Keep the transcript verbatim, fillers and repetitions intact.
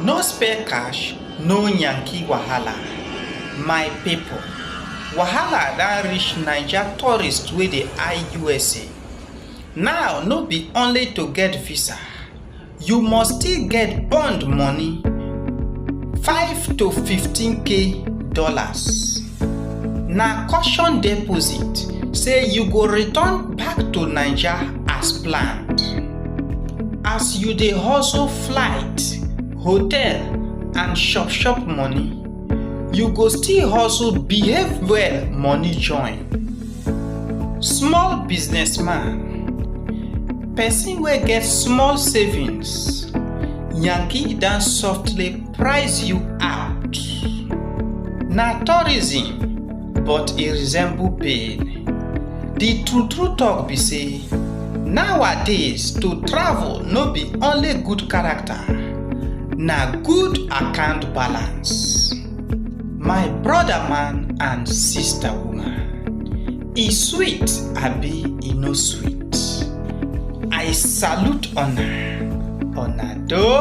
No spare cash, no Yankee wahala. My people, wahala don reach Naija tourists wey dey eye U S A. Now no be only to get visa, you must still get bond money, five to fifteen K dollars. Na caution deposit, say you go return back to Naija as planned. As you dey hustle flight, hotel and shop shop money, you go still hustle behave well money join. Small businessman, person wey get small savings, Yankee don softly price you out. Na tourism, but e resemble pain. The true true talk be say, nowadays to travel no be only good character, na good account balance. My brother man and sister woman, e sweet abi e no sweet? I salute una, una do.